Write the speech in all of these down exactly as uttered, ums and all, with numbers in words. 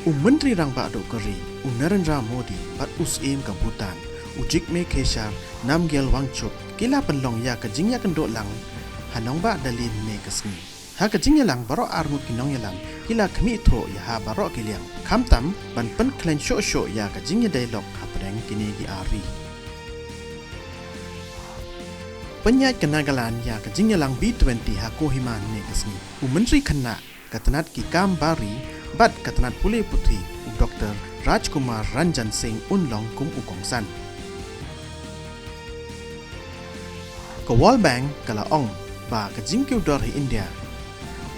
U Myntri Rangbah Duh ka Ri, u Narendra Modi, bad u Syiem ka Bhutan, u Jigme Khesar Namgyel Wangchuck, ki la pynlong ïa ka jingïakynduh lang ha nongbah Delhi mynne ka sngi. Ha ka jingïalang, baroh arngut ki nongïalam ki la khmih thuh ïa ha baroh ki liang, khamtam ban pynkhlaiñ shuh shuh ïa ka jingïadei lok hapdeng kine ki ar ri. Pynïaid ka Nagaland ïa ka jingïalang B twenty ha Kohima mynne ka sngi. U Myntri Khynnah, ka tnat ki kam bar ri bad ka tnat pule puthi, u Doktor Rajkumar Ranjan Singh, un long kum u kongsan. Ka World Bank ka la ong ba ka jingkiew dor ha India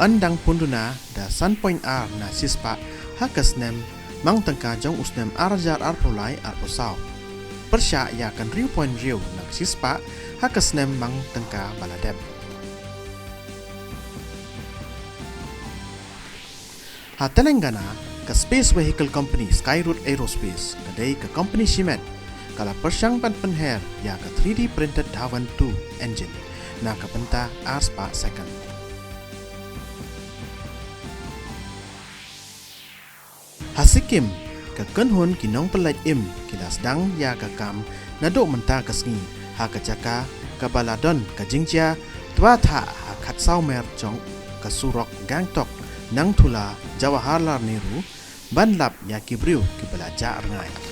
yn dang pynduna da san point ar na shispah ha ka snem mang tyngka jong u snem ar hajar arphew lai arphew saw, pyrshah ïa ka hynriew point hynriew na shispah ha ka snem mang tyngka ba la dep. Ha Telangana, ka space vehicle company Skyroot Aerospace, ka dei ka company shimet, ka la pyrshang ban pynher ïa ka three D printed Dhawan two engine na ka bynta ar spah second. Ha Sikkim, ka kynhun ki nongpyllait im ki la sdang ïa ka kam naduh mynta ka sngi ha ka jaka kaba la don ka jingjia twa thah ha khatsaw mer jong ka surok Gangtok Nangthula Jawaharlal Nehru, ban lap ïa ki briew kiba la jah rngai.